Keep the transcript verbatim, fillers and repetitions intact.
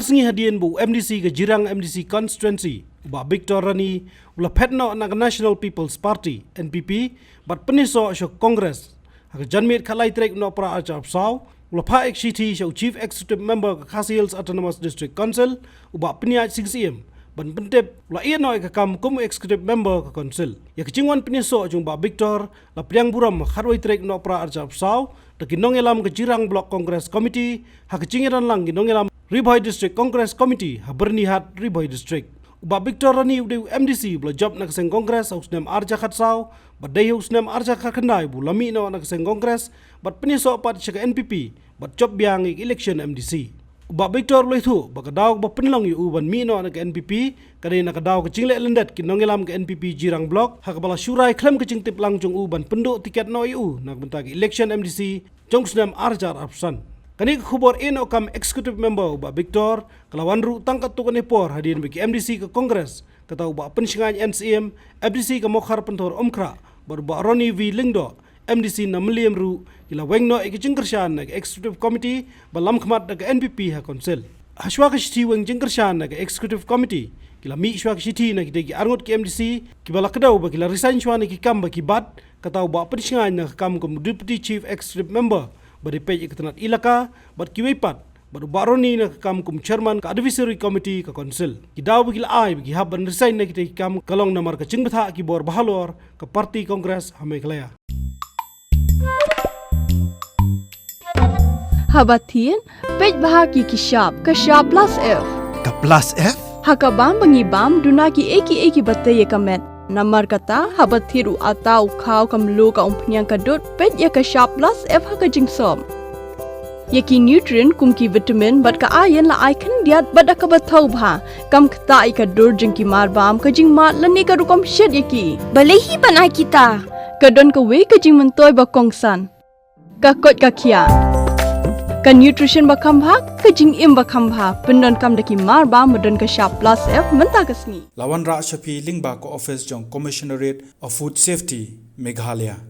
Sngi hadien ba u M D C ka Jirang M D C constituency, u Bah Victor Rani, u la phet noh na ka National People's Party, N P P, bad pynïasoh sha Congress. Ha ka janmiet khatlai tarik Nohprah arhajar arphew saw, u la phah ïa ka shithi sha u Chief Executive Member ka Khasi Hills Autonomous District Council, u Bah Pynïaid Sing Syiem, ban pyntip u la ïeh noh ïa ka kam kum u Executive Member ka Council. Ïa ka jingwan pynïasoh jong u Bah Victor la pdiang burom ha ka khatwei tarik Nohprah arhajar arphew saw da ki nongïalam ka Jirang Block Congress Committee, ha ka jingïadonlang ki nongïalam Ri Bhoi District Congress Committee ha Byrnihat, Ri Bhoi District. U Bah Victor Rani u dei u M D C ba la jop na ka seng Congress ha u snem arhajar khatsaw, bad dei ha u snem arhajar khatkhyndai ba u la mih noh na ka seng Congress, bad pynïasoh pat sha ka N P P, bad jop biang ïa ka election M D C. U Bah Victor u la ïathuh ba ka daw kaba pynlong ïa u ban mih noh na ka N P P ka dei na ka daw ka jingleh lyndet ki nongïalam ka N P P Jirang Block, ha kaba la shu rai khlem ka jingtip lang jong u ban pynduh tiket noh ïa u na ka bynta ka election M D C jong u snem arhajar arphew san. Kane ka khubor ïeh noh kam Executive Member u Bah Victor, ka la wan ruh tang katto katne por hadien ba ki M D C ka Congress, kata u Bah Pynshngaiñ N Syiem, M D C ka Mawkhar Pynthor Umkhrah, bad u Bah Ronnie V Lyngdoh, M D C na Mylliem ruh, ki la weng noh ïa ka jingkyrshan na ka Executive Committee ba lamkhmat da ka N P P ha Council. Hashwa ka shithi weng jingkyrshan na ka Executive Committee, ki la mih shwa ka shithi na kitei ki arngut ki M D C kiba la kdew ba ki la resign shwa na ki kam ba ki bat, kata u Bah Pynshngaiñ na ka kam kum Deputy Chief Executive Member ba dei peit ïa ka tnat elaka, bad kiwei pat, bad u Bah Ronnie na ka kam kum Chairman ka Advisory Committee ka Council. Ki daw ba ki la ai ba ki hap ban resign na kitei ki kam ka long namar ka jingbthah ki bor bahalor ka Party Congress ha Meghalaya. Haba thied, peit bha ki ki shap, ka shap plus F. Ka plus F? Ha ka bam ba ngi bam, duna ki ei ki ei kiba tei ïa ka met. Namar kata, haba thied u atta, u khaw, ka mluh, ka umphniang, ka dud, peit ïa ka shap plus F ha ka jingsop. Ïa ki nutrient kum ki vitamin bad ka iron la ai khyndiat bad da kaba thaw bha. Kam ktah ïa ka dur jong ki marbam, ka jingmad lane ka rukom shet ïa ki. Balei hi ban ai kita? Ka don kawei ka jingmyntoi ba kongsan. Ka koit ka khiah. Ka nutrition ba kham bha, ka jingim ba kham bha. Pyndonkam da ki marbam ba don ka shap plus F mynta ka sngi. La wanrah sha phi lyngba ka office jong Commissionerate of Food Safety, Meghalaya.